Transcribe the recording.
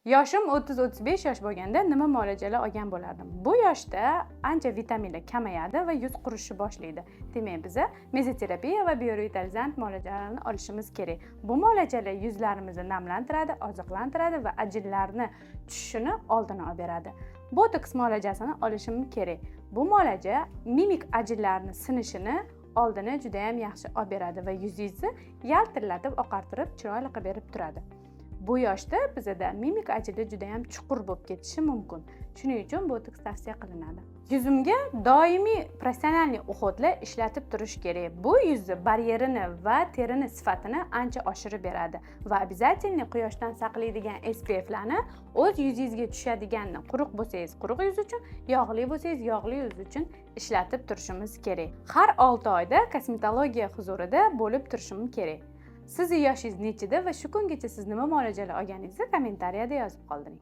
Yoshim 30-35 yosh bo'lganda nima muolajalar olgan bo'lardim? Bu yoshda ancha vitaminlar kamayadi va yuz qurishni boshlaydi. Demak, biza mezoterapiya va biorevitalizant muolajalarini olishimiz kerak. Bu muolajalar yuzlarimizni namlantiradi, oziqlantiradi va ajinlarni tushishini oldini olib beradi. Botoks muolajasini olishim kerak. Bu muolaja mimik ajinlarni sinishini oldini juda ham yaxshi olib beradi va yuzingizni yaltillatib, oqartirib, chiroyli qilib berib turadi. Bu yoshda bizada mimik ajinlar juda ham chuqur bo'lib ketishi mumkin. Shuning uchun botoks tavsiya qilinadi. Yuzimga doimiy профессиональный уход lar ishlatib turish kerak. Bu yuzni baryerini va terini sifatini ancha oshirib beradi va обязательно quyoshdan saqlaydigan SPFlarni o'z yuzingizga tushadiganni, quruq bo'lsangiz quruq yuz uchun, yog'li bo'lsangiz yog'li yuz uchun ishlatib turishimiz kerak. Har 6 oyda kosmetologiya huzurida bo'lib turishim kerak. Sizni yoshingiz nechida va shu kungacha siz nima muolajalar olganingizni kommentariyada yozib qoldiring.